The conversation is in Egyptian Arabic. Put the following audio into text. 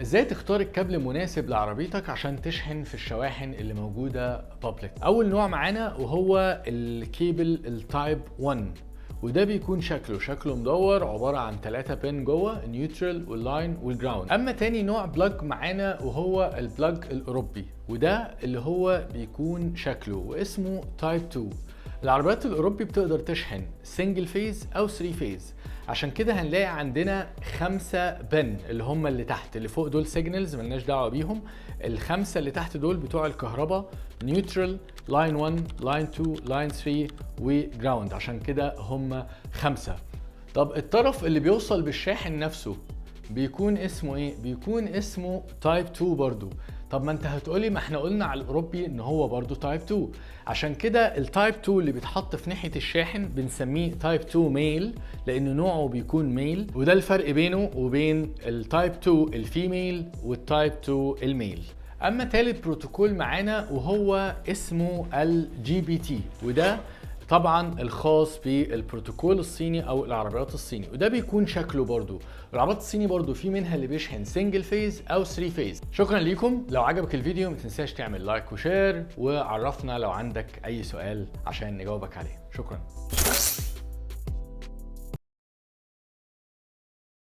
ازاي تختار الكابل المناسب لعربيتك عشان تشحن في الشواحن اللي موجودة public؟ اول نوع معانا وهو ال cable ال type 1، وده بيكون شكله مدور، عبارة عن 3 pin جوه، neutral وال line وال ground. اما تاني نوع plug معانا وهو ال plug الاوروبي، وده اللي هو بيكون شكله واسمه type 2. العربيات الاوروبي بتقدر تشحن single phase او 3 phase، عشان كده هنلاقي عندنا 5 pin اللي هم اللي تحت. اللي فوق دول signals ملناش دعوه بيهم، الخمسة اللي تحت دول بتوع الكهرباء، neutral، line 1، line 2، line 3 و ground، عشان كده هم 5. طب الطرف اللي بيوصل بالشاحن نفسه بيكون اسمه ايه؟ بيكون اسمه type 2 برضو. طب ما انت هتقولي ما احنا قلنا على الاوروبي ان هو برضو type 2. عشان كده ال type 2 اللي بيتحط في ناحية الشاحن بنسميه type 2 male، لان نوعه بيكون male، وده الفرق بينه وبين ال type 2 ال female وال type 2 ال male. اما تالت بروتوكول معانا وهو اسمه ال GB/T، وده طبعا الخاص بالبروتوكول الصيني او العربيات الصيني، وده بيكون شكله برضو العربيات الصيني برضو في منها اللي بيشحن single phase او 3 phase. شكرا ليكم، لو عجبك الفيديو ما تنساش تعمل like و share، وعرفنا لو عندك اي سؤال عشان نجاوبك عليه. شكرا.